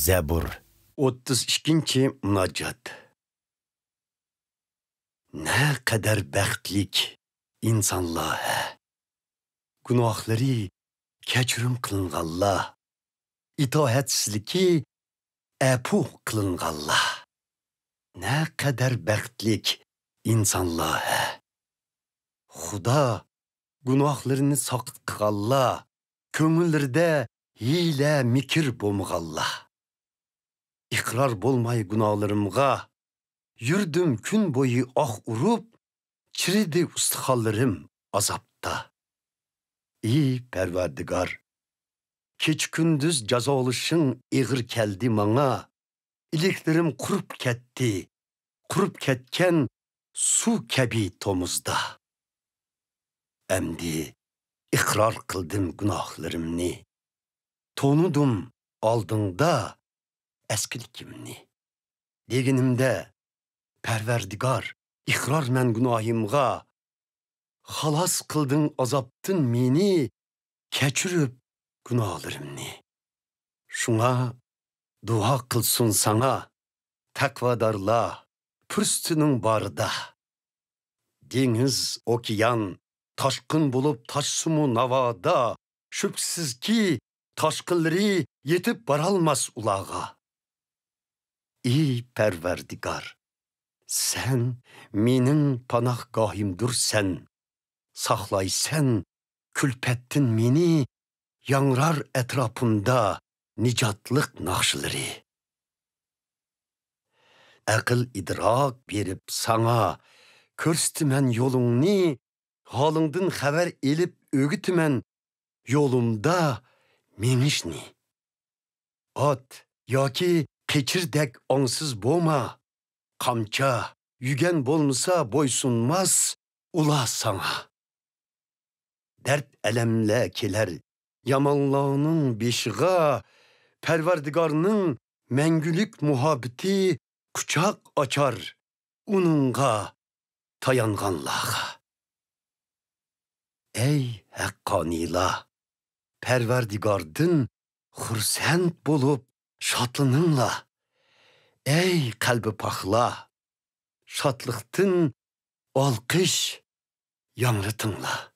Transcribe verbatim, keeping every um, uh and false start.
زەبۇر. ئوتتۇز ئىككىنچى مۇناجات. نەقەدەر بەختلىك ئىنسانلار ھە! گۇناھلىرى كەچۈرۈم قىلىنغانلار، ئىتائەتسىزلىكى ئەپۇ قىلىنغانلار. نەقەدەر بەختلىك ئىنسانلار ھە! خۇدا گۇناھلىرىنى ساقىت قىلغانلار، كۆڭۈللىرىدە ھىيلە، مىكىر بولمىغانلار. ئىقرار بولماي گۇناھلىرىمغا، يۈردۈم كۈن بويى ئاھ ئۇرۇپ، چىرىدى ئۇستىخانلىرىم ئازابتا. ئى پەرۋەردىگار، كېچە-كۈندۈز جازالىشىڭ ئېغىر كەلدى ماڭا. ئىلىكلىرىم قۇرۇپ كەتتى، قۇرۇپ كەتكەن سۇ كەبى تومۇزدا. ئەمدى ئىقرار قىلدىم گۇناھلىرىمنى، تونۇدۇم ئالدىڭدا ئەسكىلىكىمنى. دېگىنىمدە، پەرۋەردىگار، ئىقرارمەن گۇناھىمغا، خالاس قىلدىڭ ئازابتىن مېنى، كەچۈرۈپ گۇناھلىرىمنى. شۇڭا دۇئا قىلسۇن ساڭا تەقۋادارلار پۇرسىتىنىڭ بارىدا. دېڭىز، ئوكيان تاشقىن بولۇپ تاشسىمۇ ناۋادا، شۈبھىسىزكى، تاشقىنلىرى يېتىپ بارالماس ئۇلارغا. ئى پەرۋەردىگار، سەن مېنىڭ پاناھگاھىمدۇرسەن، ساقلايسەن كۈلپەتتىن مېنى، ياڭرار ئەتراپىمدا نىجاتلىق ناخشىلىرى. ئەقىل-ئىدراك بېرىپ ساڭا، كۆرسىتىمەن يولۇڭنى، ھالىڭدىن خەۋەر ئېلىپ ئۆگىتىمەن يولۇمدا مېڭىشنى. ئات ياكى قېچىردەك ئاڭسىز بولما، قامچا، يۈگەن بولمىسا بويسۇنماس ئۇلار ساڭا. دەرد-ئەلەملەر كېلەر يامانلارنىڭ بېشىغا، پەرۋەردىگارنىڭ مەڭگۈلۈك مۇھەببىتى قۇچاق ئاچار ئۇنىڭغا تايانغانلارغا. ئەي ھەققانىيلار، پەرۋەردىگاردىن خۇرسەن بولۇپ شادلىنىڭلار. ئەي قەلبى پاكلار، شادلىقتىن ئالقىش ياڭرىتىڭلار.